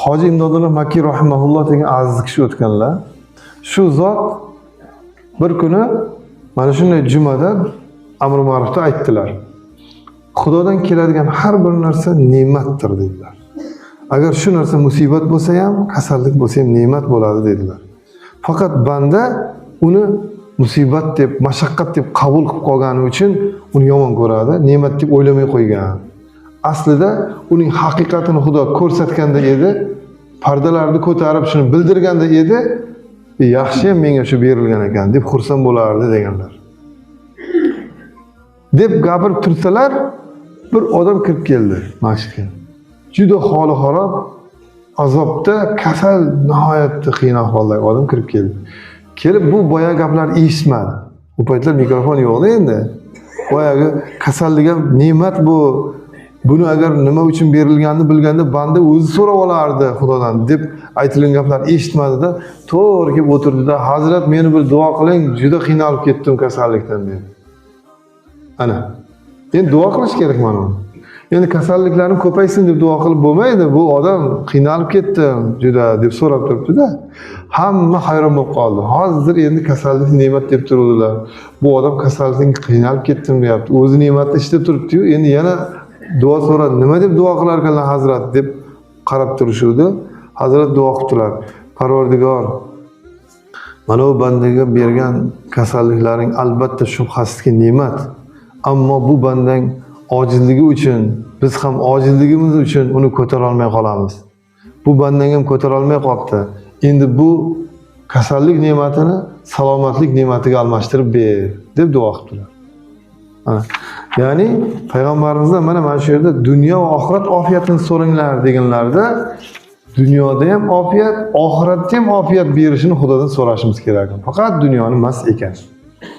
Hoji Imdodulloh Makkiy rahimahulloh degan aziz kishi o'tganlar. Shu zot bir kuni mana shunday jumada amri ma'rufda aytdilar. Xudodan keladigan har bir narsa ne'matdir dedilar. Agar shu narsa musibat bo'lsa ham, kasallik bo'lsa ham ne'mat bo'ladi dedilar. Faqat banda uni musibat deb, mashaqqat deb qabul qilib qolgani uchun uni yomon ko'radi, ne'mat deb o'ylamay qo'ygan. Aslida uning haqiqatini Xudo ko'rsatganda edi, pardalarni ko'tarib shuni bildirganda edi, yaxshi ham menga shu berilgan ekan deb xursand bo'lardi deganlar. Deb gapirib tursalar, bir odam kirib keldi masjidga. Juda holi xarob, azobda, kasal, nihoyatda qiyin ahvoldagi odam kirib keldi. Kelib bu boya gaplarni eshitmadi. U paytlar mikrofon yo'qda endi. Boyagi kasallik ham ne'mat bu. Buni agar nima uchun berilganini bilganda banda o'zi so'rab olardi Xudodan deb aytilgan gaplarni eshitmadida, to'g'ri kelib o'tirdida, "Hazrat, meni bir duo qiling, juda qiynalib ketdim kasallikdan" dedi. Ana. Endi duo qilish kerak mana uni. Endi kasalliklarim ko'paysin deb duo qilib bo'lmaydi. Bu odam qiynalib ketdim juda deb so'rab turibdi-da. Hamma hayron bo'lib qoldi. Hozir endi kasallik ne'mat deb turuvdilar. Bu odam kasallikdan qiynalib ketdim deyapti. O'zi ne'matni ichida turibdi-yu, endi yana duo so'radi. Nima deb duo qilar ekanlar hazrat deb qarab turishuvdi. Hazrat duo qildilar. Parvardigor, mana bu bandaga bergan kasalliklaring albatta shubhasizki ne'mat. Ammo bu bandang ojizligi uchun, biz ham ojizligimiz uchun uni ko'tara olmay qolamiz. Bu bandang ham ko'tara olmay qolibdi. Endi bu kasallik ne'matini salomatlik ne'matiga almashtirib ber deb duo qildilar. Mana. Ya'ni payg'ambarimizdan mana shu yerda dunyo va oxirat ofiyatini so'ranglar deganlarida dunyoda ham ofiyat, oxiratda ham ofiyat berishini Xudodan so'rashimiz kerak. Faqat dunyoni emas ekan.